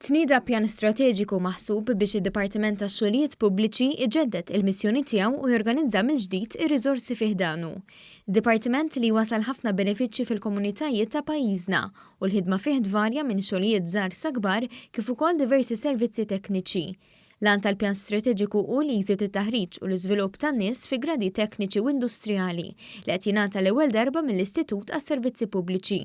Tnieda pjan strateġiku maħsub biex id-Dipartiment tax-Xogħlijiet Pubbliċi jġedded il-missjoni tiegħu u jorganizza mill-ġdid ir-riżorsi fi ħdanu. Dipartiment li jwassal ħafna benefiċċji fil-komunitajiet ta' pajjiżna u l-ħidma fih tvarja minn xogħlijiet żgħar sa kbar kif ukoll diversi servizzi tekniċi. L-għan tal-pjan strateġiku hu li jżid it-taħriġ u l-iżvilupp tan-nies fi gradi tekniċi u industrijali li qed jingħata l-ewwel darba mill-Istitut għas-Servizzi Pubbliċi.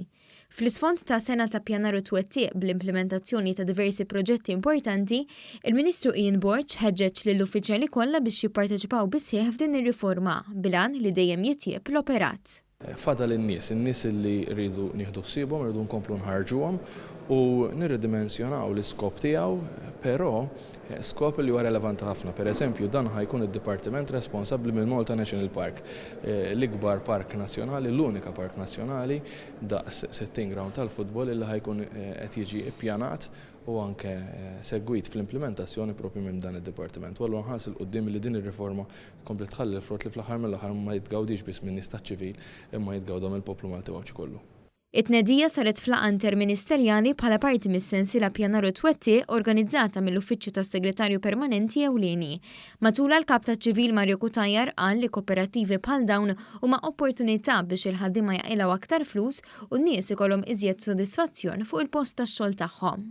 Fl-isfond ta' sena ta' ppjanar u twettiq bl-implimentazzjoni ta' diversi proġetti importanti, il-Ministru Ian Borg ħeġġeġ lill-uffiċjali kollha biex jipparteċipaw bis-sħiħ f'din ir-riforma bil-għan li dejjem jitjieb l-operat. Fadal in-nies, in-nies li rridu nieħdu ħsiebhom, irridu nkomplu nħarrġuhom u nirridimensjonaw l-iskop tiegħu, però skop li huwa relevanti ħafna. Per eżempju, dan ħa jkun id-dipartiment responsabbli mill-Malta National Park, l-ikbar park nazzjonali, l-unika park nazzjonali daqs 60 ground tal-futbol illi ħa jkun qed jiġi ppjanat u anke segwit fl-implimentazzjoni propju minn dan id-dipartiment. U allura nħares 'il quddiem li din ir-riforma tkompli tħalli l-frott li fl-aħħar mill-aħħar ma jitgawdix biss min-nies taċ-ċivil imma jitgawda mill-poplu Malti u Għawdxi kollu. It-tnedija saret f'laqgħa interministerjali bħala parti mis-sensiela Ppjanar u Twettiq organizzata mill-Uffiċċju tas-Segretarju Permanenti Ewlieni. Matulha l-Kap taċ-Ċivil Mario Cutajar qal li koperattivi bħal dawn huma opportunità biex il-ħaddiema jaqilgħu aktar flus u n-nies ikollhom iżjed sodisfazzjon fuq il-post tax-xogħol tagħhom.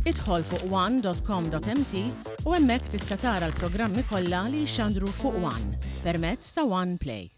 Idħol fuq one.com.mt u hemmhekk tista' tara l-programmi kollha li jixxandru fuq One permezz ta' One Play.